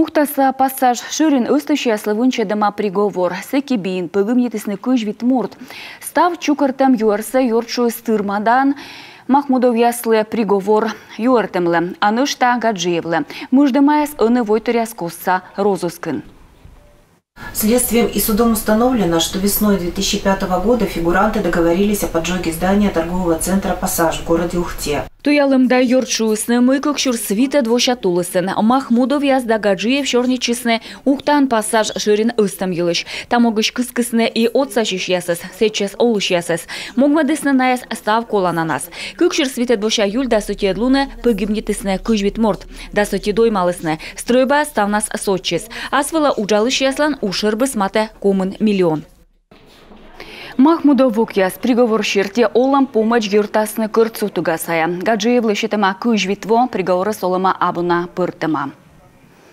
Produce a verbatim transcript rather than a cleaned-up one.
Ухтаса пассаж шӧрин ӧзтысьяслы вынсьӧдӧма приговор. Сэки бийын пӧгибнитісны кызь вит морт. Став чукӧртӧм юӧрсӧ ёрт шуис тырмадаӧн Махмудовъяслы приговор юӧртӧмлы, а нӧшта Гаджиевлы. Мыждӧмаяс ӧні войтыръяс костса розыскын. Следствием и судом установлено, что весной две тысячи пятого года фигуранты договорились о поджоге здания торгового центра «Пассаж» в городе Ухте. Туялӧм да ёрт шуисны, мый кык сюрс витӧд вося тулысын Махмудовъяс да Гаджиев сёрнитчисны Ухтаын «Пассаж» шӧрин ӧзтӧм йылысь. Та могысь кыскисны и отсасьысьясӧс, сэтчӧс олысьясӧс. Могмӧдісны найӧс став колананас. Кык сюрс витӧд вося июль дас ӧтиӧд лунӧ пӧгибнитісны кызь вит морт. Дас ӧти доймалісны. Стрӧйба ставнас сотчис. Ас вылӧ уджалысьяслӧн ушӧрбыс матӧ комын миллион. Махмудов вокъяс приговор серти олӧм помӧдз йӧртасны кӧрт сутуга сайӧ. Гаджиевлы сетӧма кызь вит во, приговорыс олӧма абу на пӧртӧма.